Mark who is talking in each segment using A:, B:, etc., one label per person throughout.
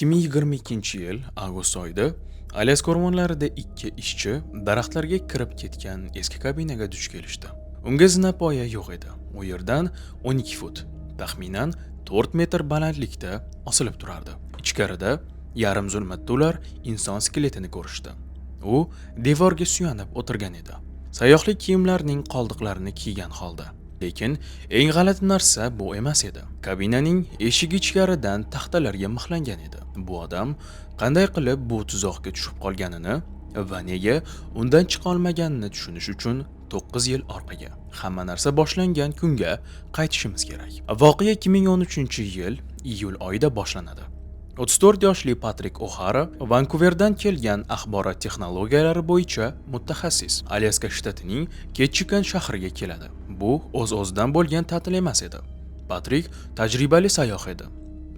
A: 2022-yil avgust oyida Alyaska o'rmonlarida ikki ishchi daraxtlarga kirib ketgan eski kabinaga duch kelishdi. Unga zinapoya yo'q edi. U yerdan 12 fut, taxminan 4 metr balandlikda osilib turardi. Ichkarida yarim zulmatda ular inson skeletini ko'rishdi. U devorga suyanib o'tirgan edi. Sayyohlik kiyimlarining qoldiqlarini kiygan holda. Lekin eng g'alati narsa bu emas edi. Kabinaning eshigi ichkaridan taxtalarga mixlangan edi. Bu odam qanday qilib bu tuzoqqa tushib qolganini va nega undan chiqa olmaganini tushunish uchun 9 yil orqaga, hamma narsa boshlangan kunga qaytishimiz kerak. Voqea 2013-yil iyul oyida boshlanadi. 34 yoshli Patrik O'Hara Vankuverdan kelgan axborot texnologiyalari bo'yicha mutaxassis Alyaska shtatining Ketchikan shahriga keladi. Bu o'z-o'zidan bo'lgan ta'til emas edi. Patrik tajribali sayyoh edi.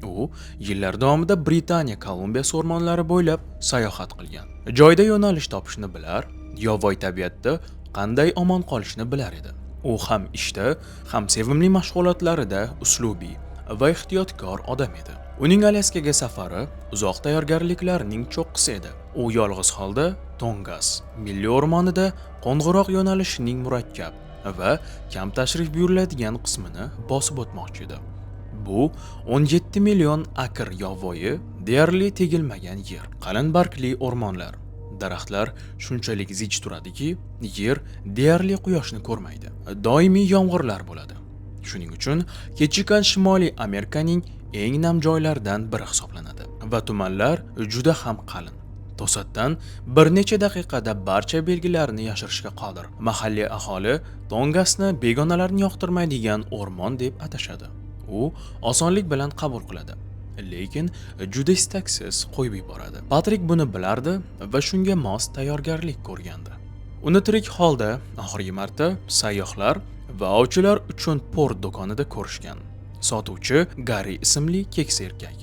A: U yillar davomida Britaniya Kolumbiyasi o'rmonlari bo'ylab sayohat qilgan. Joyda yo'nalish topishni bilar, yovvoyi tabiatda qanday omon qolishni bilar edi. U ham ishda, ham sevimli mashg'ulotlarida uslubiy va ehtiyotkor odam edi. Uning Alyaskaga safari uzoq tayyorgarliklarning cho'qqisi edi. U yolg'iz holda Tongas milliy o'rmonida Qo'ng'iroq yo'nalishining murakkab va kam tashrif buyuriladigan qismini bosib o'tmoqchi edi. Bu 17 million akr yovvoyi, deyarli tegilmagan yer, qalin bargli o'rmonlar. Daraxtlar shunchalik zich turadiki, yer deyarli quyoshni ko'rmaydi. Doimiy yomg'irlar bo'ladi. Shuning uchun Ketchikan Shimoliy Amerikaning eng nam joylaridan biri hisoblanadi va tumanlar juda ham qalin. To'satdan bir necha daqiqada barcha belgilarni yashirishga qodir. Mahalliy aholi Tongasni begonalarni yoqtirmaydigan o'rmon deb atashadi. U osonlik bilan qabul qiladi, lekin juda istaksiz qo'yib yuboradi. Patrik buni bilardi va shunga mos tayyorgarlik ko'rgandi. Uni tirik holda oxirgi marta sayyohlar va ovchilar uchun port do'konida ko'rishgan. Sotuvchi Garri ismli keksa erkak.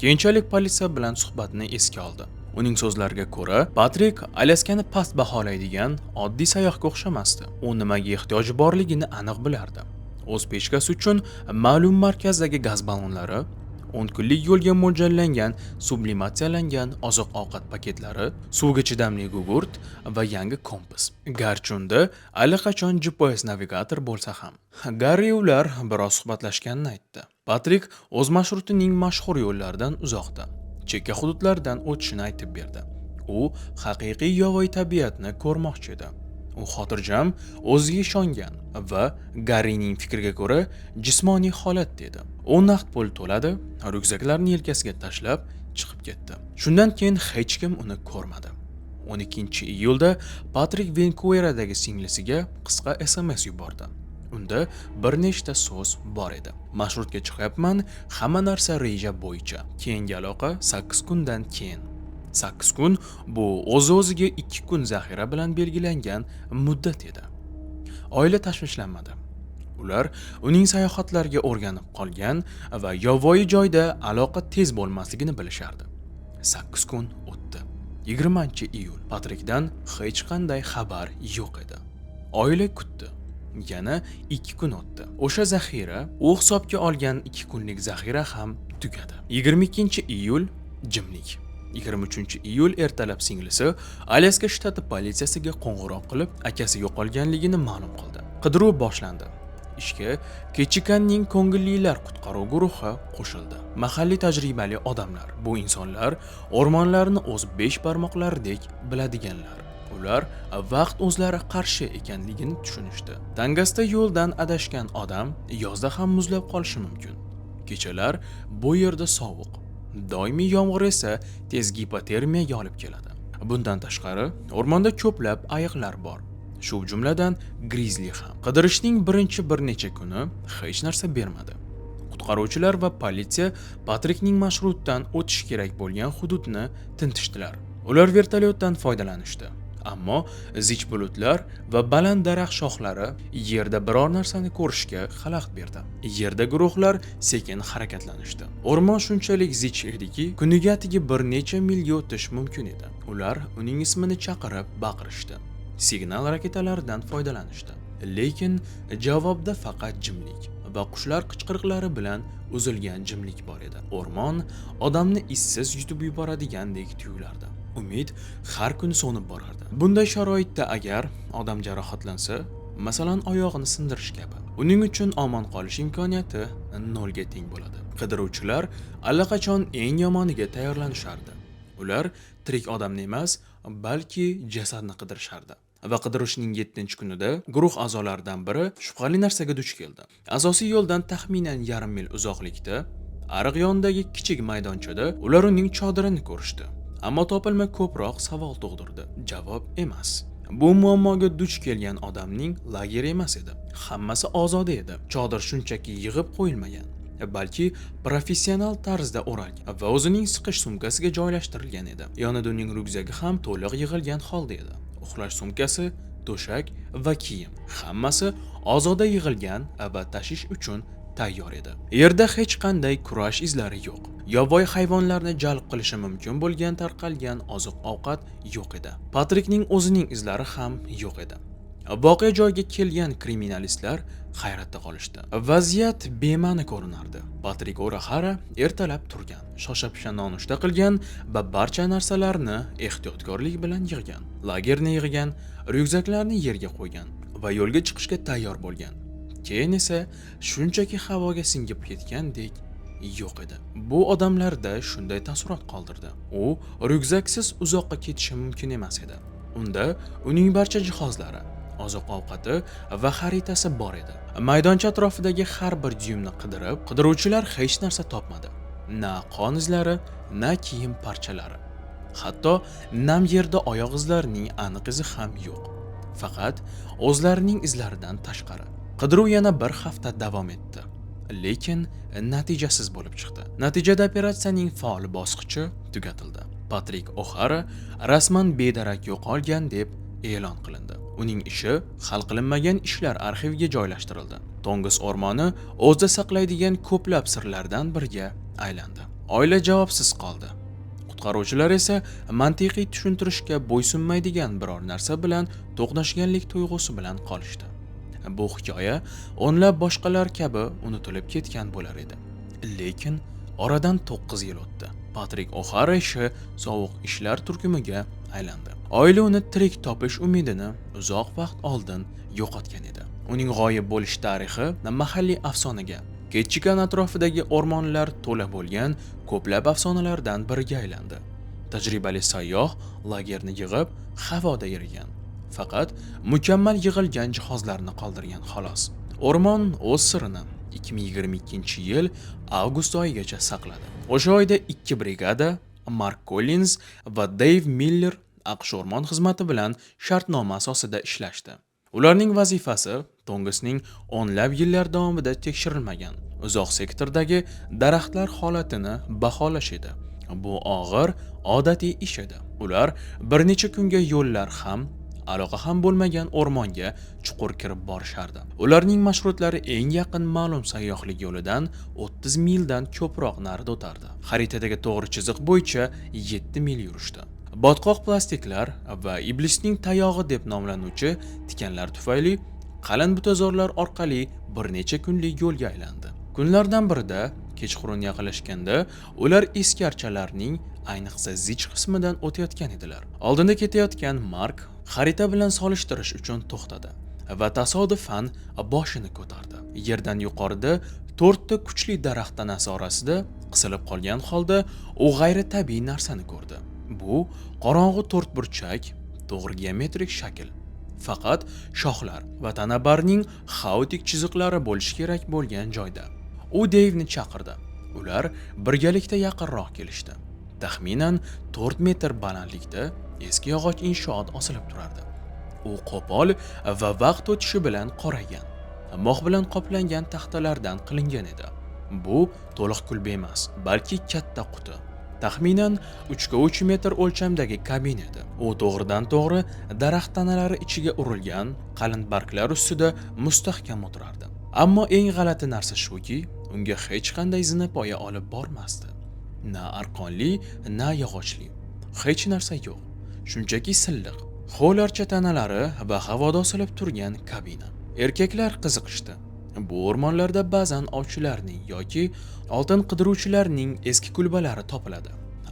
A: Keyinchalik politsiya bilan suhbatni esga oldi. Uning so'zlariga ko'ra, Patrik Alyaskani past baholaydigan oddiy sayyohga o'xshamasdi. U nimaga ehtiyoji borligini aniq bilardi. O'z pechkasi uchun ma'lum markazdagi gaz ballonlari, 10 kunlik yo'lga mo'ljallangan sublimatsiyalangan oziq-ovqat paketlari, suvga chidamli gugurt va yangi kompas. Garchi unda allaqachon GPS navigator bo'lsa ham. Garri ular biroz suhbatlashganini aytdi. Patrik o'z marshrutining mashhur yo'llaridan uzoqda, chekka hududlardan o'tishini aytib berdi. U haqiqiy yovvoyi tabiatni ko'rmoqchi edi. U xotirjam, o'ziga ishongan va Garrining fikriga ko'ra jismoniy holatda edi. U naqd pul to'ladi, ryukzaklarni yelkasiga tashlab chiqib ketdi. Shundan keyin hech kim uni ko'rmadi. 12 iyulda Patrik Vankuverdagi singlisiga qisqa SMS yubordi. Unda bir nechta so'z bor edi. "Marshrutga chiqyapman, hamma narsa reja bo'yicha. Keyingi aloqa 8 kundan keyin." 8 kun bu o'z-o'ziga 2 kun zaxira bilan belgilangan muddat edi. Oila tashvishlanmadi. Ular uning sayohatlarga o'rganib qolgan va yovvoyi joyda aloqa tez bo'lmasligini bilishardi. 8 kun o'tdi. 20 iyul. Patrikdan hech qanday xabar yo'q edi. Oila kutdi. Yana 2 kun o'tdi. O'sha zaxira, u hisobga olgan 2 kunlik zaxira ham tugadi. 22 iyul jimlik. 23 iyul ertalab singlisi Alyaska shtati politsiyasiga qo'ng'iroq qilib, akasi yo'qolganligini ma'lum qildi. Qidiruv boshlandi. Ishga Ketchikanning ko'ngillilar qutqaruv guruhi qo'shildi. Mahalliy tajribali odamlar. Bu insonlar o'rmonlarni o'z besh barmoqlaridek biladiganlar. Ular vaqt o'zlari qarshi ekanligini tushunishdi. Tangasda yo'ldan adashgan odam yozda ham muzlab qolishi mumkin. Kechalar bu yerda sovuq. Doimiy yomg'ir esa tez gipotermiyaga olib keladi. Bundan tashqari, o'rmonda ko'plab ayiqlar bor. Shu jumladan grizli ham. Qidirishning birinchi bir necha kuni hech narsa bermadi. Qutqaruvchilar va politsiya Patrikning marshrutdan o'tishi kerak bo'lgan hududni tintishdilar. Ular vertolyotdan foydalanishdi. Ammo zich bulutlar va baland daraxt shoxlari yerda biror narsani ko'rishga xalaqit berdi. Yerda guruhlar sekin harakatlanishdi. O'rmon shunchalik zich ediki, kuniga atigi bir necha milga o'tish mumkin edi. Ular uning ismini chaqirib baqirishdi. Signal raketalaridan foydalanishdi. Lekin javobda faqat jimlik. va qushlar qichqiriqlari bilan uzilgan jimlik bor edi. O'rmon odamni izsiz yutib yuboradigandek tuyulardi. Umid har kuni so'nib borardi. Bunday sharoitda agar odam jarohatlansa, masalan, oyog'ini sindirish kabi, uning uchun omon qolish imkoniyati nolga teng bo'ladi. Qidiruvchilar allaqachon eng yomoniga tayyorlanishardi. Ular tirik odamni emas, balki jasadni qidirishardi. Va qidirishning 7-kunida guruh a'zolaridan biri shubhali narsaga duch keldi. Asosiy yo'ldan taxminan yarim mil uzoqlikda, ariq yonidagi kichik maydonchada ular uning chodirini ko'rishdi. Ammo topilma ko'proq savol tug'dirdi, javob emas. Bu muammoga duch kelgan odamning lageri emas edi. Hammasi ozoda edi. Chodir shunchaki yig'ib qo'yilmagan, balki professional tarzda o'ralgan va o'zining siqish sumkasiga joylashtirilgan edi. Yonida uning ryukzagi ham to'liq yig'ilgan holda edi. Uxlash sumkasi, to'shak va kiyim hammasi ozoda yig'ilgan va tashish uchun tayyor edi. Yerda hech qanday kurash izlari yo'q. Yovvoyi hayvonlarni jalb qilishi mumkin bo'lgan tarqalgan oziq-ovqat yo'q edi. Patrikning o'zining izlari ham yo'q edi. Voqea joyiga kelgan kriminalistlar hayratda qolishdi. Vaziyat bema'ni ko'rinardi. Patrik O'Hara ertalab turgan, shosha-pisha nonushta qilgan va barcha narsalarni ehtiyotkorlik bilan yig'gan. Lagerni yig'gan, ryukzaklarni yerga qo'ygan va yo'lga chiqishga tayyor bo'lgan. Keyin esa shunchaki havoga singib ketgandek yo'q edi. Bu odamlarda shunday taassurot qoldirdi. U ryukzaksiz uzoqqa ketishi mumkin emas edi. Unda uning barcha jihozlari, oziq-ovqati va xaritasi bor edi. Maydoncha atrofidagi har bir dyumni qidirib, qidiruvchilar hech narsa topmadi. Na qon izlari, na kiyim parchalari. Hatto nam yerda oyoq izlarining aniq izi ham yo'q. Faqat o'zlarining izlaridan tashqari. Qidiruv yana bir hafta davom etdi, lekin natijasiz bo'lib chiqdi. Natijada operatsiyaning faol bosqichi tugatildi. Patrik O'Hara rasman bedarak yo'qolgan deb e'lon qilindi. Uning ishi hal qilinmagan ishlar arxiviga joylashtirildi. Tongus o'rmoni o'zida saqlaydigan ko'plab sirlardan biriga aylandi. Oila javobsiz qoldi. Qutqaruvchilar esa mantiqiy tushuntirishga bo'ysunmaydigan biror narsa bilan to'qnashganlik tuyg'usi bilan qolishdi. Bu hikoya o'nlab boshqalar kabi unutilib ketgan bo'lar edi. Lekin oradan 9 yil o'tdi. Patrik O'Hara ishi sovuq ishlar turkumiga aylandi. Oila uni tirik topish umidini uzoq vaqt oldin yo'qotgan edi. Uning g'oyib bo'lish tarixi mahalliy afsonaga, Ketchikan atrofidagi o'rmonlar to'la bo'lgan ko'plab afsonalardan biriga aylandi. Tajribali sayyoh lagerni yig'ib, havoda erigan. Faqat mukammal yig'ilgan jihozlarni qoldirgan xolos. O'rmon o'z sirini 2022-yil avgust oyigacha saqladi. O'sha oyda ikki brigada, Mark Collins va Deyv Miller, AQSh o'rmon xizmati bilan shartnoma asosida ishlashdi. Ularning vazifasi Tongusning o'nlab yillar davomida tekshirilmagan uzoq sektordagi daraxtlar holatini baholash edi. Bu og'ir, odatiy ish edi. Ular bir necha kunga yo'llar ham, aloqa ham bo'lmagan o'rmonga chuqur kirib borishardi. Ularning marshrutlari eng yaqin ma'lum sayyohlik yo'lidan 30 mildan ko'proq narida o'tardi. Xaritadagi to'g'ri chiziq bo'yicha 7 mil yurishdi. Botqoq plastiklar va iblisning tayog'i deb nomlanuvchi tikanlar tufayli qalin butazorlar orqali bir necha kunlik yo'lga aylandi. Kunlardan birida kechqurun yaqinlashganda ular eski archalarning, ayniqsa zich qismidan o'tayotgan edilar. Oldinda ketayotgan Mark xarita bilan solishtirish uchun to'xtadi va tasodifan boshini ko'tardi. Yerdan yuqorida to'rtta kuchli daraxt tanasi orasida qisilib qolgan holda u g'ayritabiiy narsani ko'rdi. Bu qorong'u to'rtburchak, to'g'ri geometrik shakl. Faqat shoxlar va tanabarning xaotik chiziqlari bo'lishi kerak bo'lgan joyda. U Deyvni chaqirdi. Ular birgalikda yaqinroq kelishdi. Taxminan 4 metr balandlikda eski yog'och inshoot osilib turardi. U qo'pol va vaqt o'tishi bilan qoraygan, mox bilan qoplangan taxtalardan qilingan edi. Bu to'liq kulba emas, balki katta quti. Taxminan 3 ga 3 metr o'lchamdagi kabina edi. U to'g'ridan to'g'ri daraxt tanalari ichiga urilgan qalin barglar ustida mustahkam o'tirardi. Ammo eng g'alati narsa shuki, unga hech qanday zinapoya olib bormasdi. Na arqonli, na yog'ochli. Hech narsa yo'q. Shunchaki silliq, ho'l archa tanalari va havoda osilib turgan kabina. Erkaklar qiziqishdi. Bu o'rmonlarda ba'zan ovchilarning yoki oltin qidiruvchilarning eski kulbalari topiladi.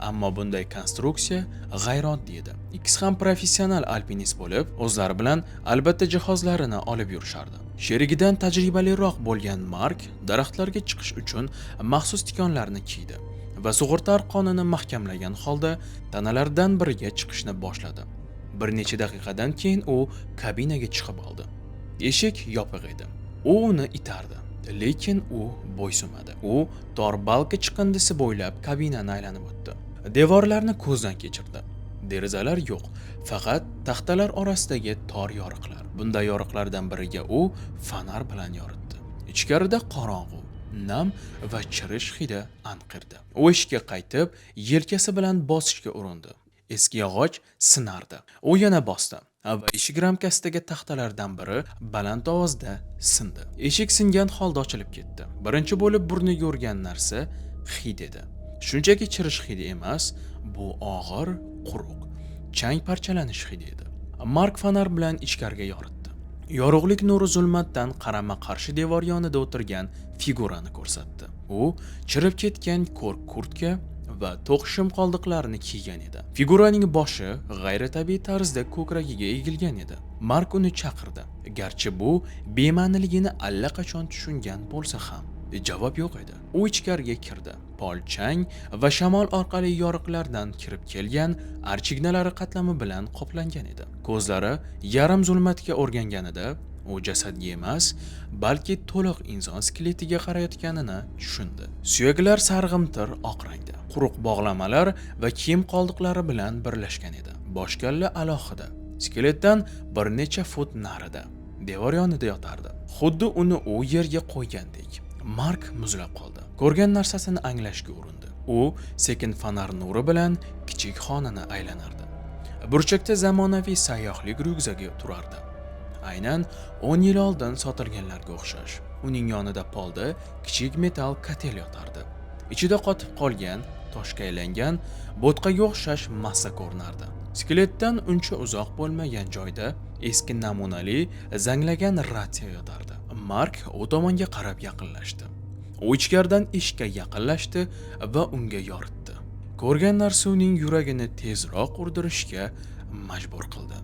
A: Ammo bunday konstruksiya g'ayrioddiy edi. Ikkisi ham professional alpinist bo'lib, o'zlari bilan albatta jihozlarini olib yurishardi. Sherigidan tajribaliroq bo'lgan Mark daraxtlarga chiqish uchun maxsus tikonlarni kiydi va sug'urta arqonini mahkamlagan holda tanalardan biriga chiqishni boshladi. Bir necha daqiqadan keyin u kabinaga chiqib oldi. Eshik yopiq edi. U uni itardi, lekin u bo'ysunmadi. U tor balka chiqindisi bo'ylab kabinani aylanib o'tdi. Devorlarni ko'zdan kechirdi. Derazalar yo'q, faqat taxtalar orasidagi tor yoriqlar. Bunday yoriqlardan biriga u fonar bilan yoritdi. Ichkarida qorong'u, nam va chirish hidi anqirdi. U eshikka qaytib, yelkasi bilan bosishga urindi. Eski yog'och sinardi. U yana bosdi va eshik ramkasidagi taxtalardan biri baland ovozda sindi. Eshik singan holda ochilib ketdi. Birinchi bo'lib burniga urgan narsa hid edi. Shunchaki chirish hidi emas, bu og'ir, quruq, chang parchalanish hidi edi. Mark fonar bilan ichkariga yoritdi. Yorug'lik nuri zulmatdan qarama-qarshi devor yonida o'tirgan figurani ko'rsatdi. U chirib ketgan ko'rk kurtka va to'q shim qoldiqlarini kiygan edi. Figuraning boshi g'ayritabiiy tarzda ko'kragiga egilgan edi. Mark uni chaqirdi. Garchi bu bema'niligini allaqachon tushungan bo'lsa ham, javob yo'q edi. U ichkariga kirdi. Pol chang va shamol orqali yoriqlardan kirib kelgan archa ignalari qatlami bilan qoplangan edi. Ko'zlari yarim zulmatga o'rganganida u jasadga emas, balki to'liq inson skeletiga qarayotganini tushundi. Suyaklar sarg'imtir oq rangda, quruq bog'lamalar va kiyim qoldiqlari bilan birlashgan edi. Boshkalla alohida, skeletdan bir necha fut narida, devor yonida yotardi. Xuddi uni u yerga qo'ygandek. Mark muzlab qoldi. Ko'rgan narsasini anglashga urindi. U sekin fonar nuri bilan kichik xonani aylanardi. Burchakda zamonaviy sayyohlik ryukzagi turardi. Aynan 10 yil oldin sotilganlarga o'xshash. Uning yonida polda kichik metall katel yotardi. Ichida qotib qolgan, toshga aylangan bo'tqaga o'xshash massa ko'rinardi. Skeletdan uncha uzoq bo'lmagan joyda eski namunali zanglagan ratsiya yotardi. Mark u tomonga qarab yaqinlashdi. U ichkaridan eshikka yaqinlashdi va unga yoritdi. Ko'rgan narsa uning yuragini tezroq urdirishga majbur qildi.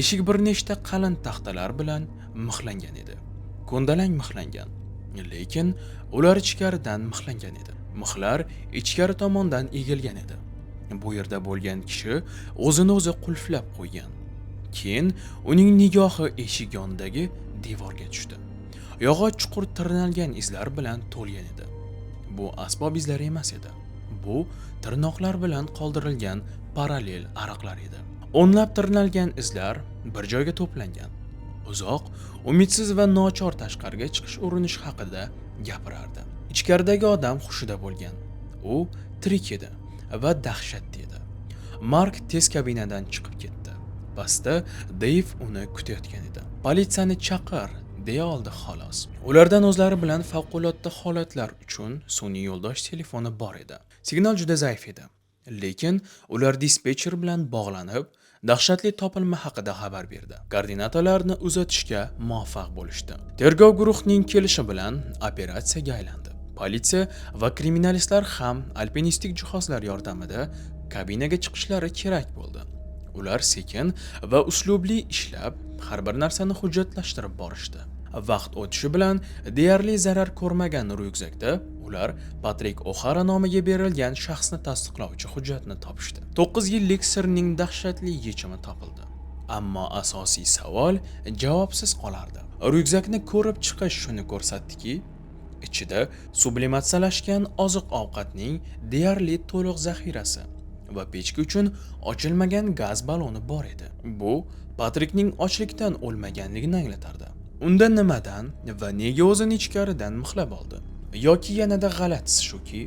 A: Eshik bir nechta qalin taxtalar bilan mixlangan edi. Ko'ndalang mixlangan, lekin ular ichkaridan mixlangan edi. Mixlar ichkari tomondan egilgan edi. Bu yerda bo'lgan kishi o'zini o'zi qulflab qo'ygan. Keyin uning nigohi eshik yonidagi devorga tushdi. Yog'och chuqur tirnalgan izlar bilan to'lgan edi. Bu asbob izlari emas edi. Bu tirnoqlar bilan qoldirilgan parallel ariqlar edi. O'nlab tirnalgan izlar bir joyga to'plangan. Uzoq, umidsiz va nochor tashqariga chiqish urinishi haqida gapirardi. Ichkaridagi odam hushida bo'lgan. U tirik edi va dahshatda edi. Mark tez kabinadan chiqib ketdi. Pastda Deyv uni kutayotgan edi. "Politsiyani chaqir", deya oldi xolos. Ulardan o'zlari bilan favqulodda holatlar uchun sun'iy yo'ldosh telefoni bor edi. Signal juda zaif edi. Lekin ular dispetcher bilan bog'lanib, dahshatli topilma haqida xabar berdi. Koordinatalarni uzatishga muvaffaq bo'lishdi. Tergov guruhining kelishi bilan operatsiyaga aylandi. Politsiya va kriminalistlar ham alpinistik jihozlar yordamida kabinaga chiqishlari kerak bo'ldi. Ular sekin va uslubli ishlab, har bir narsani hujjatlashtirib borishdi. Vaqt o'tishi bilan deyarli zarar ko'rmagan ryukzakda ular Patrik O'Xara nomiga berilgan shaxsni tasdiqlovchi hujjatni topishdi. 9 yillik sirning dahshatli yechimi topildi. Ammo asosiy savol javobsiz qolardi. Ryukzakni ko'rib chiqish shuni ko'rsatdiki, ichida sublimatsiyalashgan oziq-ovqatning deyarli to'liq zaxirasi va pechka uchun ochilmagan gaz baloni bor edi. Bu Patrikning ochlikdan o'lmaganligini anglatardi. Unda nimadan va nega o'zini ichkaridan mixlab oldi? Yoki yanada g'alatisi shuki,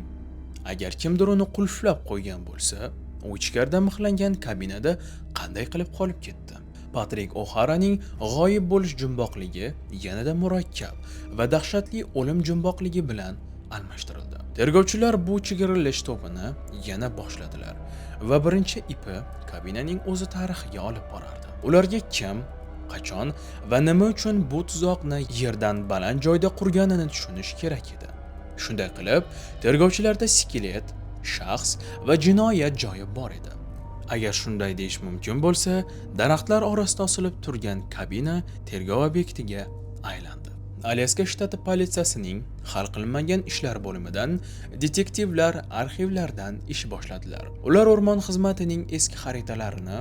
A: agar kimdir uni qulflab qo'ygan bo'lsa, u ichkarida mixlangan kabinada qanday qilib qolib ketdi? Patrik O'Xaraning g'oyib bo'lish jumboqligi yanada murakkab va dahshatli o'lim jumboqligi bilan almashtirildi. Tergovchilar bu chigirilish to'pini yana boshladilar va birinchi ipi kabinaning o'zi tarixiga olib borardi. Ularga kim, Qachon va nima uchun bu tuzoqni yerdan baland joyda qurganini tushunish kerak edi. Shunday qilib, tergovchilarda skelet, shaxs va jinoyat joyi bor edi. Agar shunday deyish mumkin bo'lsa, daraxtlar orasida osilib turgan kabina tergov obyektiga aylandi. Alyaska shtati politsiyasining hal qilinmagan ishlar bo'limidan detektivlar arxivlardan ish boshladilar. Ular o'rmon xizmatining eski xaritalarini,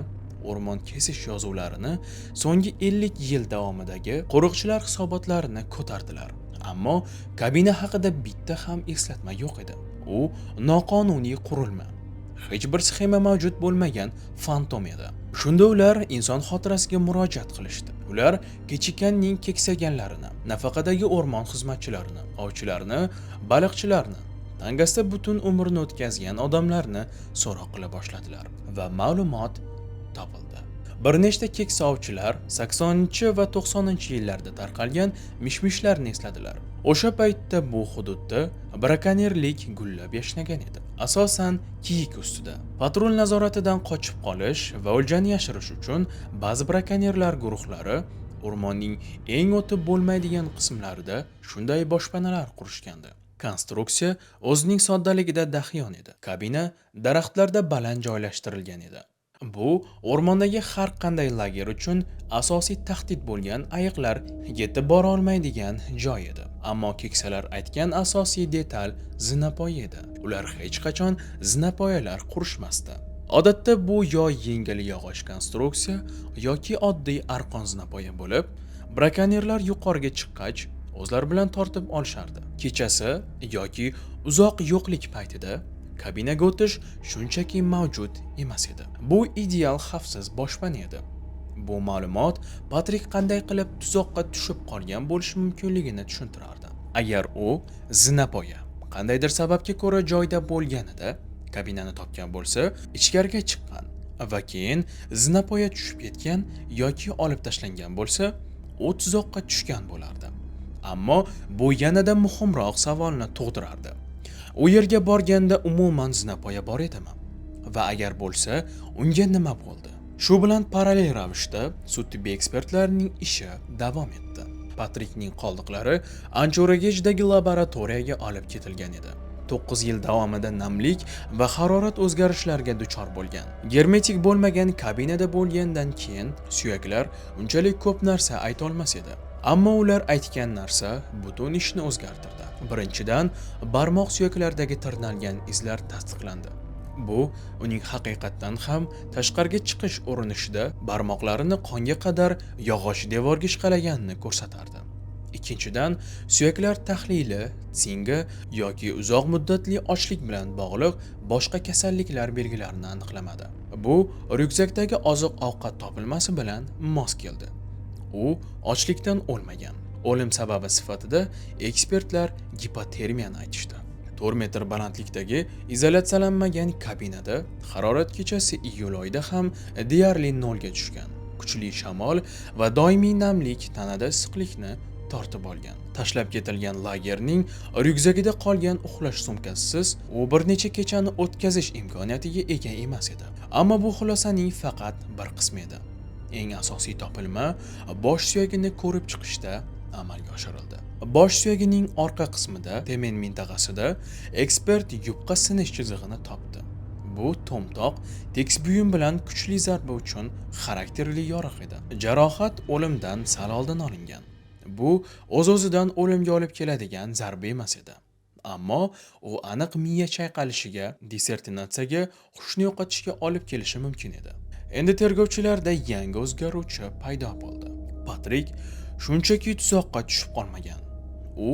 A: o'rmon kesish yozuvlarini, so'nggi 50 yil davomidagi qo'riqchilar hisobotlarini ko'tardilar. Ammo kabina haqida bitta ham eslatma yo'q edi. U noqonuniy qurilma, hech bir sxema mavjud bo'lmagan fantom edi. Shunda ular inson xotirasiga murojaat qilishdi. Ular Ketchikanning keksayganlarini, nafaqadagi o'rmon xizmatchilarini, ovchilarni, baliqchilarni, tangasda butun umrini o'tkazgan odamlarni so'roq qila boshladilar va ma'lumot topildi. Bir nechta keksa ovchilar 80 va 90-yillarda tarqalgan mishmishlarni esladilar. O'sha paytda bu hududda brakonyerlik gullab yashnagan edi. Asosan kiyik ustida. Patrul nazoratidan qochib qolish va o'ljani yashirish uchun ba'zi brakonyerlar guruhlari o'rmonning eng o'tib bo'lmaydigan qismlarida shunday boshpanalar qurishgandi. Konstruksiya o'zining soddaligida dahiyon edi. Kabina daraxtlarda baland joylashtirilgan edi. Bu o'rmondagi har qanday lager uchun asosiy tahdid bo'lgan ayiqlar yetib bora olmaydigan joy edi. Ammo keksalar aytgan asosiy detal zinapoya edi. Ular hech qachon zinapoyalar qurishmasdi. Odatda bu yo yengil yog'och konstruksiya yoki oddiy arqon zinapoya bo'lib, brakonyerlar yuqoriga chiqqach o'zlari bilan tortib olishardi. Kechasi yoki uzoq yo'qlik paytida kabinaga o'tish shunchaki mavjud emas edi. Bu ideal xavfsiz boshpana edi. Bu ma'lumot Patrik qanday qilib tuzoqqa tushib qolgan bo'lishi mumkinligini tushuntirardi. Agar u zinapoya qandaydir sababga ko'ra joyda bo'lganida kabinani topgan bo'lsa, ichkariga chiqqan va keyin zinapoya tushib ketgan yoki olib tashlangan bo'lsa, u tuzoqqa tushgan bo'lardi. Ammo bu yanada muhimroq savolni tug'dirardi. U yerga borganda umuman zinapoya bor edimi? Va agar bo'lsa, unga nima bo'ldi? Shu bilan parallel ravishda sud-tibbiy ekspertlarining ishi davom etdi. Patrikning qoldiqlari Anchoragejdagi laboratoriyaga olib ketilgan edi. 9 yil davomida namlik va harorat o'zgarishlariga duchor bo'lgan. Germetik bo'lmagan kabinada bo'lgandan keyin suyaklar unchalik ko'p narsa ayta olmas edi. Ammo ular aytgan narsa butun ishni o'zgartirdi. Birinchidan, barmoq suyaklaridagi tirnalgan izlar tasdiqlandi. Bu uning haqiqatdan ham tashqariga chiqish urinishida barmoqlarini qonga qadar yog'och devorga ishqalaganini ko'rsatardi. Ikkinchidan, suyaklar tahlili singa yoki uzoq muddatli ochlik bilan bog'liq boshqa kasalliklar belgilarini aniqlamadi. Bu ryukzakdagi oziq-ovqat topilmasi bilan mos keldi. U ochlikdan o'lmagan. O'lim sababi sifatida ekspertlar gipotermiyani aytishdi. 4 metr balandlikdagi izolyatsiyalanmagan kabinada harorat kechasi iyul oyida ham deyarli nolga tushgan. Kuchli shamol va doimiy namlik tanada issiqlikni tortib olgan. Tashlab ketilgan lagerning ryukzagida qolgan uxlash sumkasisiz u bir necha kechani o'tkazish imkoniyatiga ega emas edi. Ammo bu xulosaning faqat bir qismi edi. Eng asosiy topilma bosh suyagini ko'rib chiqishda amalga oshirildi. Bosh suyagining orqa qismida, temen mintaqasida ekspert yupqa sinish chizig'ini topdi. Bu to'mtoq tekis buyum bilan kuchli zarba uchun xarakterli yoriq edi. Jarohat o'limdan sal oldin olingan. Bu o'z-o'zidan o'limga olib keladigan zarba emas edi. Ammo u aniq miya chayqalishiga, disorientatsiyaga, hushni yo'qotishga olib kelishi mumkin edi. Endi tergovchilarda yangi o'zgaruvchi paydo bo'ldi. Patrik shunchaki tuzoqqa tushib qolmagan. U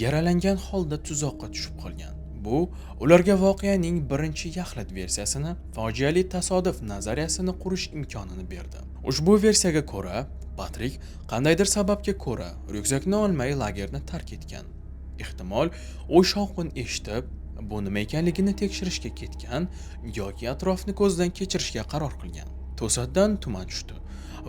A: yaralangan holda tuzoqqa tushib qolgan. Bu ularga voqeaning birinchi yaxlit versiyasini, fojiali tasodif nazariyasini qurish imkonini berdi. Ushbu versiyaga ko'ra, Patrik qandaydir sababga ko'ra ryukzakni olmay lagerni tark etgan. Ehtimol, u shovqin eshitib, bu nima ekanligini tekshirishga ketgan yoki atrofni ko'zdan kechirishga qaror qilgan. To'satdan tuman tushdi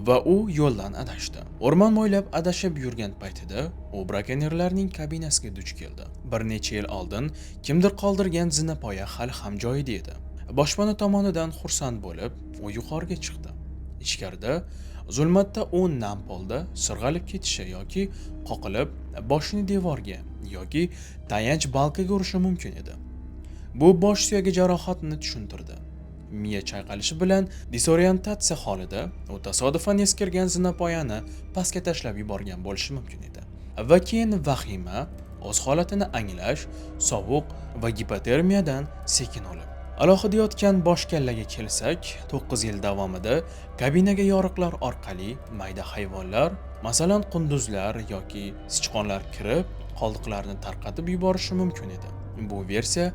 A: va u yo'ldan adashdi. O'rmon bo'ylab adashib yurgan paytida u brakonyerlarning kabinasiga duch keldi. Bir necha yil oldin kimdir qoldirgan zinapoya hali ham joyida edi. Boshpana tomonidan xursand bo'lib, u yuqoriga chiqdi. Ichkarida Zulmatda u nam polda sirg'alib ketishi yoki qoqilib boshini devorga yoki tayanch balkaga urishi mumkin edi. Bu bosh suyagi jarohatini tushuntirdi. Miya chayqalishi bilan disorientatsiya holida u tasodifan eskirgan zinapoyani pastga tashlab yuborgan bo'lishi mumkin edi. Va keyin vahima, o'z holatini anglash, sovuq va gipotermiyadan sekin o'lim. Alohida yotgan bosh kallaga kelsak, 9 yil davomida kabinaga yoriqlar orqali mayda hayvonlar, masalan qunduzlar yoki sichqonlar kirib, qoldiqlarni tarqatib yuborishi mumkin edi. Bu versiya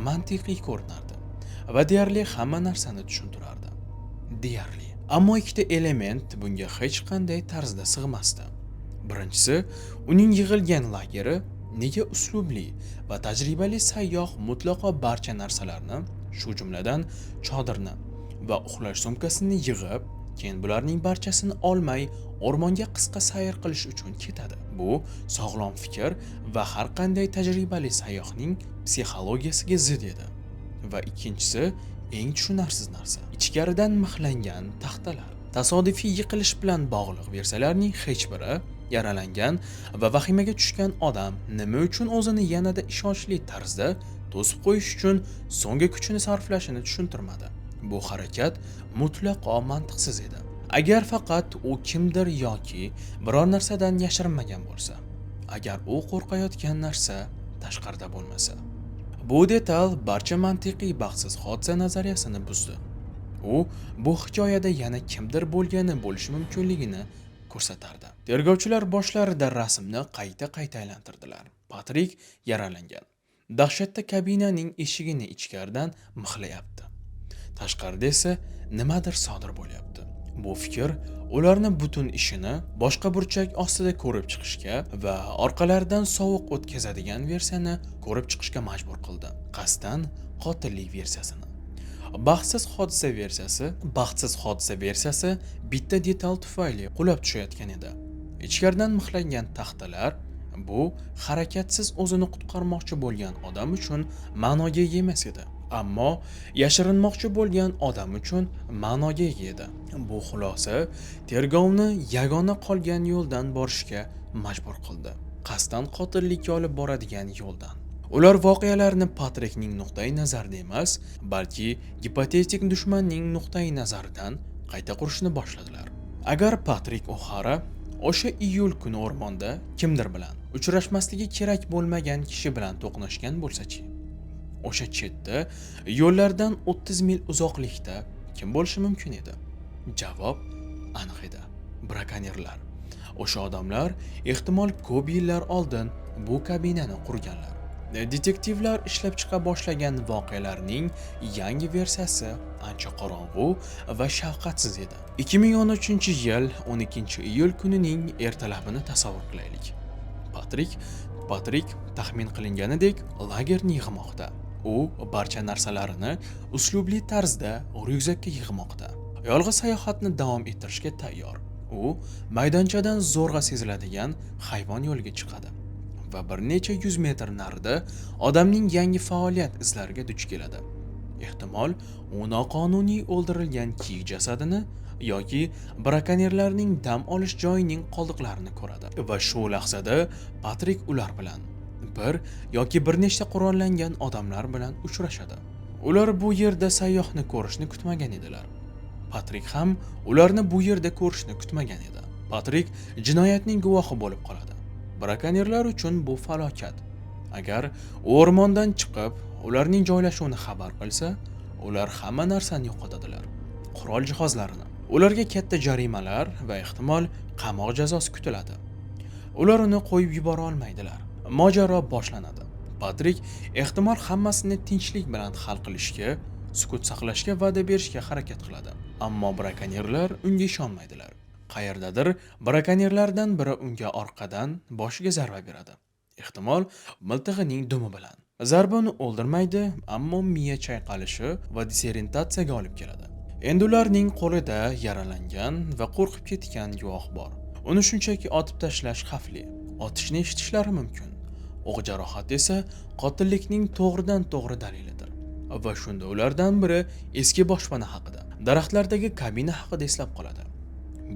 A: mantiqiy ko'rinardi va deyarli hamma narsani tushuntirardi. Deyarli. Ammo ikkita element bunga hech qanday tarzda sig'masdi. Birinchisi, uning yig'ilgan lageri nega uslubli va tajribali sayyoh mutlaqo barcha narsalarni, shu jumladan chodirni va uxlash sumkasini yig'ib, keyin bularning barchasini olmay o'rmonga qisqa sayr qilish uchun ketadi. Bu sog'lom fikr va har qanday tajribali sayyohning psixologiyasiga zid edi. Va ikkinchisi, eng tushunarsiz narsa, ichkaridan mixlangan taxtalar. Tasodifiy yiqilish bilan bog'liq versiyalarning hech biri yaralangan va vahimaga tushgan odam nima uchun o'zini yanada ishonchli tarzda to'sib qo'yish uchun so'nggi kuchini sarflashini tushuntirmadi. Bu harakat mutlaqo mantiqsiz edi. Agar faqat u kimdir yoki biror narsadan yashirinmagan bo'lsa, agar u qo'rqayotgan narsa tashqarida bo'lmasa. Bu detal barcha mantiqiy baxtsiz hodisa nazariyasini buzdi. U bu hikoyada yana kimdir bo'lgani bo'lishi mumkinligini ko'rsatardi. Tergovchilar boshlarida rasmni qayta-qayta aylantirdilar. Patrik yaralangan. Dahshatda kabinaning eshigini ichkaridan mixlayapti. Tashqarida esa nimadir sodir bo'lyapti. Bu fikr ularni butun ishini boshqa burchak ostida ko'rib chiqishga va orqalaridan sovuq o'tkazadigan versiyani ko'rib chiqishga majbur qildi. Qasddan qotillik versiyasini. Baxtsiz hodisa versiyasi, baxtsiz hodisa versiyasi bitta detal tufayli qulab tushayotgan edi. Ichkaridan mixlangan taxtalar bu harakatsiz o'zini qutqarmoqchi bo'lgan odam uchun ma'noga ega emas edi. Ammo yashirinmoqchi bo'lgan odam uchun ma'noga ega edi. Bu xulosa tergovni yagona qolgan yo'ldan borishga majbur qildi. Qasddan qotillikka olib boradigan yo'ldan. Ular voqealarni Patrikning nuqtai nazarida emas, balki gipotetik dushmanning nuqtai nazaridan qayta qurishni boshladilar. Agar Patrik O'Hara o'sha iyul kuni o'rmonda kimdir bilan uchrashmasligi kerak bo'lmagan kishi bilan to'qnashgan bo'lsa-chi? O'sha chetda, yo'llardan 30 mil uzoqlikda kim bo'lishi mumkin edi? Javob aniq edi. Brakonyerlar. O'sha odamlar ehtimol ko'p yillar oldin bu kabinani qurganlar. Detektivlar ishlab chiqa boshlagan voqealarning yangi versiyasi ancha qorong'u va shafqatsiz edi. 2013-yil 12-iyul kunining ertalabini tasavvur qilaylik. Patrik taxmin qilinganidek lagerni yig'moqda. U barcha narsalarini uslubli tarzda ryukzakka yig'moqda. Yolg'iz sayohatni davom ettirishga tayyor. U maydonchadan zo'rg'a seziladigan hayvon yo'liga chiqadi va bir necha yuz metr narida odamning yangi faoliyat izlariga duch keladi. Ehtimol, u noqonuniy o'ldirilgan kiyik jasadini yoki brakonyerlarning dam olish joyining qoldiqlarini ko'radi va shu lahzada Patrik ular bilan bir yoki bir nechta qurollangan odamlar bilan uchrashadi. Ular bu yerda sayyohni ko'rishni kutmagan edilar. Patrik ham ularni bu yerda ko'rishni kutmagan edi. Patrik jinoyatning guvohi bo'lib qoladi. Brakonyerlar uchun bu falokat. Agar u o'rmondan chiqib, ularning joylashuvini xabar qilsa, ular hamma narsani yo'qotadilar. Qurol jihozlarini. Ularga katta jarimalar va ehtimol qamoq jazosi kutiladi. Ular uni qo'yib yubora olmaydilar. Mojaro boshlanadi. Patrik ehtimol hammasini tinchlik bilan hal qilishga, sukut saqlashga va'da berishga harakat qiladi. Ammo brakonyerlar unga ishonmaydilar. Qayerdadir brakonyerlardan biri unga orqadan boshiga zarba beradi. Ehtimol miltig'ining dumi bilan. Zarba uni o'ldirmaydi, ammo miya chayqalishi va disorientatsiyaga olib keladi. Endi ularning qo'lida yaralangan va qo'rqib ketgan guvoh bor. Uni shunchaki otib tashlash xavfli. Otishni eshitishlari mumkin. O'q jarohati esa qotillikning to'g'ridan-to'g'ri dalilidir. Va shunda ulardan biri eski boshpana haqida, daraxtlardagi kabina haqida eslab qoladi.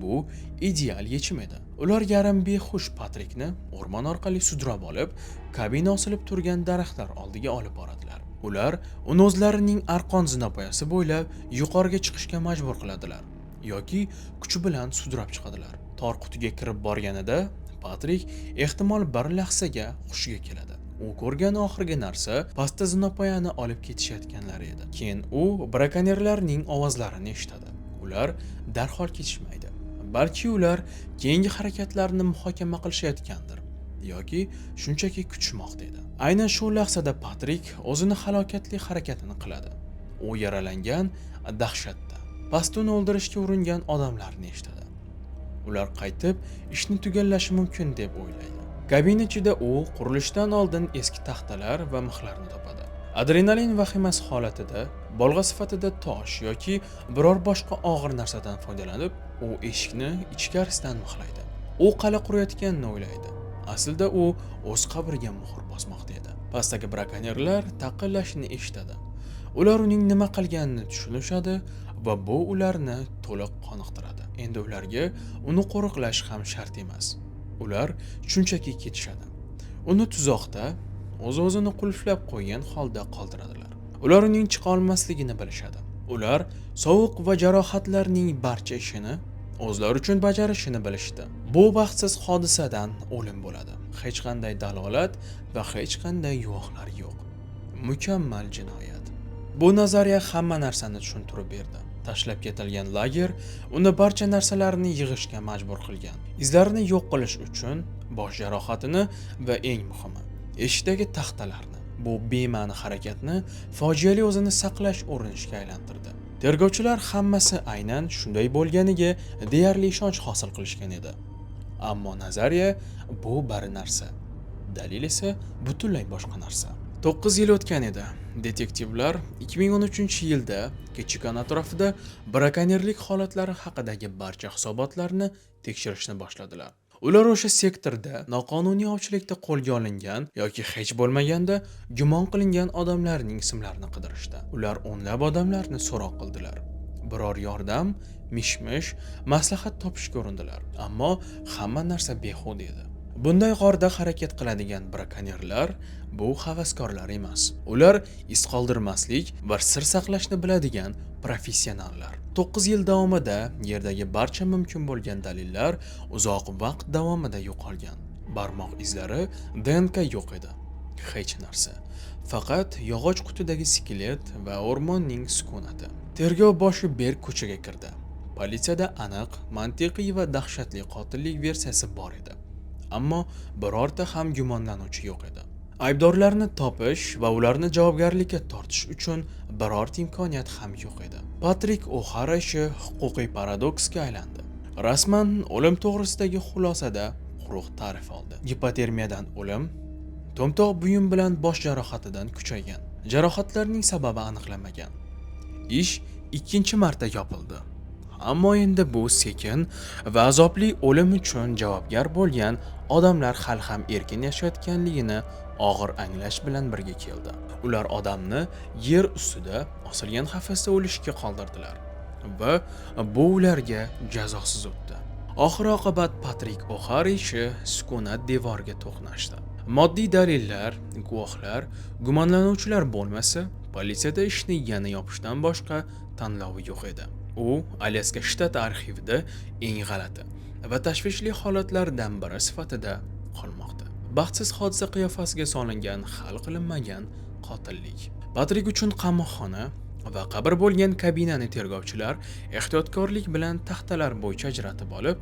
A: Bu ideal yechim edi. Ular yarim behush Patrikni o'rmon orqali sudrab olib, kabina osilib turgan daraxtlar oldiga olib boradilar. Ular uni o'zlarining arqon zinapoyasi bo'ylab yuqoriga chiqishga majbur qiladilar yoki kuchi bilan sudrab chiqadilar. Tor qutiga kirib borganida Patrik ehtimol bir lahzaga hushiga keladi. U ko'rgan oxirgi narsa pastda zinapoyani olib ketishayotganlari edi. Keyin u brakonyerlarning ovozlarini eshitadi. Ular darhol ketishmaydi. Balki ular keyingi harakatlarni muhokama qilishayotgandir yoki shunchaki kutishmoqda edi. Aynan shu lahzada Patrik o'zini halokatli harakatini qiladi. U yaralangan dahshatda pastda uni o'ldirishga uringan odamlarni eshitadi. Ular qaytib ishni tugallashi mumkin deb o'ylaydi. Kabina ichida u qurilishdan oldin eski taxtalar va mixlarni topadi. Adrenalin vahimasi holatida bolg'a sifatida tosh yoki biror boshqa og'ir narsadan foydalanib, u eshikni ichkarisidan mixlaydi. U qal'a qurayotganini o'ylaydi. Aslida u o'z qabriga muhr bosmoqda edi. Pastdagi brakonyerlar taqillashini eshitadi. Ular uning nima qilganini tushunishadi va bu ularni to'liq qoniqtiradi. Endi ularga uni qo'riqlash ham shart emas. Ular shunchaki ketishadi. Uni tuzoqda o'z-o'zini qulflab qo'ygan holda qoldiradilar. Ular uning chiqa olmasligini bilishadi. Ular sovuq va jarohatlarning barcha ishini o'zlari uchun bajarishini bilishdi. Bu baxtsiz hodisadan o'lim bo'ladi. Hech qanday dalolat va hech qanday guvohlar yo'q. Mukammal jinoyat. Bu nazariya hamma narsani tushuntirib berdi. Tashlab ketilgan lager uni barcha narsalarni yig'ishga majbur qilgan. Izlarini yo'q qilish uchun bosh jarohatini va eng muhimi, eshikdagi taxtalarni. Bu bema'ni harakatni fojiali o'zini saqlash urinishiga aylantirdi. Tergovchilar hammasi aynan shunday bo'lganiga deyarli ishonch hosil qilishgan edi. Ammo nazariya bu bir narsa, dalil esa butunlay boshqa narsa. 9 yil o'tgan edi. Detektivlar 2013-yilda Ketchikan atrofida brakonyerlik holatlari haqidagi barcha hisobotlarni tekshirishni boshladilar. Ular o'sha sektorda noqonuniy ovchilikda qo'lga olingan yoki hech bo'lmaganda gumon qilingan odamlarning ismlarini qidirishdi. Ular o'nlab odamlarni so'roq qildilar. Biror yordam, mish-mish, maslahat topishga urindilar. Ammo hamma narsa behuda edi. Bunday g'orda harakat qiladigan brakonyerlar bu havaskorlar emas. Ular iz qoldirmaslik va sir saqlashni biladigan professionallar. 9 yil davomida yerdagi barcha mumkin bo'lgan dalillar uzoq vaqt davomida yo'qolgan. Barmoq izlari, DNK yo'q edi. Hech narsa. Faqat yog'och qutidagi skelet va o'rmonning sukunati. Tergov boshi berk ko'chaga kirdi. Politsiyada aniq, mantiqiy va dahshatli qotillik versiyasi bor edi. Ammo birorta ham gumonlanuvchi yo'q edi. Aybdorlarni topish va ularni javobgarlikka tortish uchun birorta imkoniyat ham yo'q edi. Patrik O'Xara ishi huquqiy paradoksga aylandi. Rasman o'lim to'g'risidagi xulosada quruq ta'rif oldi. Gipotermiyadan o'lim, to'mtoq buyum bilan bosh jarohatidan kuchaygan. Jarohatlarning sababi aniqlanmagan. Ish ikkinchi marta yopildi. Ammo endi bu sekin va azobli o'lim uchun javobgar bo'lgan odamlar hali ham erkin yashayotganligini og'ir anglash bilan birga keldi. Ular odamni yer ustida osilgan qafasda o'lishga qoldirdilar va bu ularga jazosiz o'tdi. Oxir oqibat Patrik O'Xara ishi sukunat devoriga to'qnashdi. Moddiy dalillar, guvohlar, gumonlanuvchilar bo'lmasa, politsiyada ishni yana yopishdan boshqa tanlovi yo'q edi. U Alyaska shtat arxivida eng g'alati va tashvishli holatlardan biri sifatida qolmoqda. Baxtsiz hodisa qiyofasiga solingan hal qilinmagan qotillik. Patrik uchun qamoqxona va qabr bo'lgan kabinani tergovchilar ehtiyotkorlik bilan taxtalar bo'yicha ajratib olib,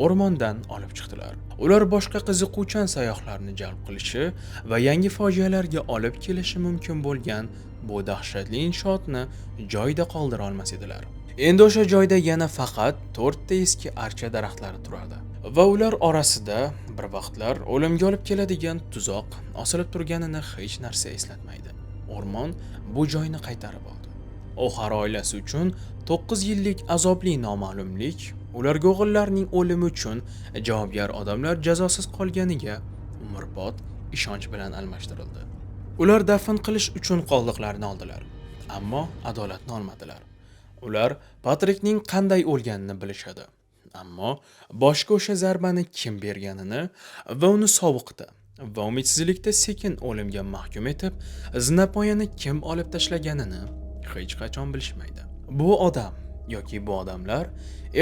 A: o'rmondan olib chiqdilar. Ular boshqa qiziquvchan sayyohlarni jalb qilishi va yangi fojialarga olib kelishi mumkin bo'lgan bu dahshatli inshootni joyida qoldira olmas edilar. Endi o'sha joyda yana faqat to'rtta eski archa daraxtlari turardi va ular orasida bir vaqtlar o'limga olib keladigan tuzoq osilib turganini hech narsa eslatmaydi. O'rmon bu joyni qaytarib oldi. O'xara oilasi uchun 9 yillik azobli noma'lumlik ularga o'g'illarining o'limi uchun javobgar odamlar jazosiz qolganiga umrbod ishonch bilan almashtirildi. Ular dafn qilish uchun qoldiqlarni oldilar, ammo adolatni olmadilar. Ular Patrikning qanday o'lganini bilishadi. Ammo boshqa o'sha zarbani kim berganini va uni sovuqda va umidsizlikda sekin o'limga mahkum etib, zinapoyani kim olib tashlaganini hech qachon bilishmaydi. Bu odam yoki bu odamlar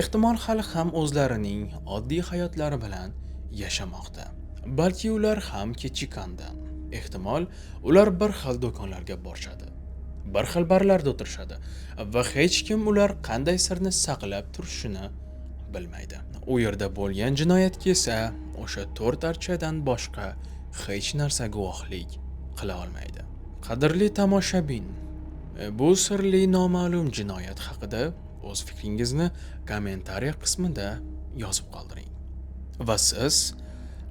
A: ehtimol hali ham o'zlarining oddiy hayotlari bilan yashamoqda. Balki ular ham Ketchikandan. Ehtimol ular bir xil do'konlarga borishadi, bir xil barlarda o'tirishadi va hech kim ular qanday sirni saqlab turishini bilmaydi. U yerda bo'lgan jinoyatga esa o'sha to'rt archadan boshqa hech narsa guvohlik qila olmaydi. Qadrli tomoshabin, bu sirli noma'lum jinoyat haqida o'z fikringizni kommentariya qismida yozib qoldiring. Va siz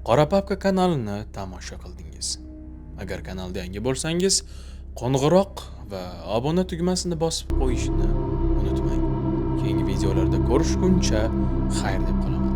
A: Qora Papka kanalini tomosha qildingiz. Agar kanalda yangi bo'lsangiz, qo'ng'iroq va obuna tugmasini bosib qo'yishni unutmang. Keyingi videolarda ko'rishguncha xayr deb qolaman.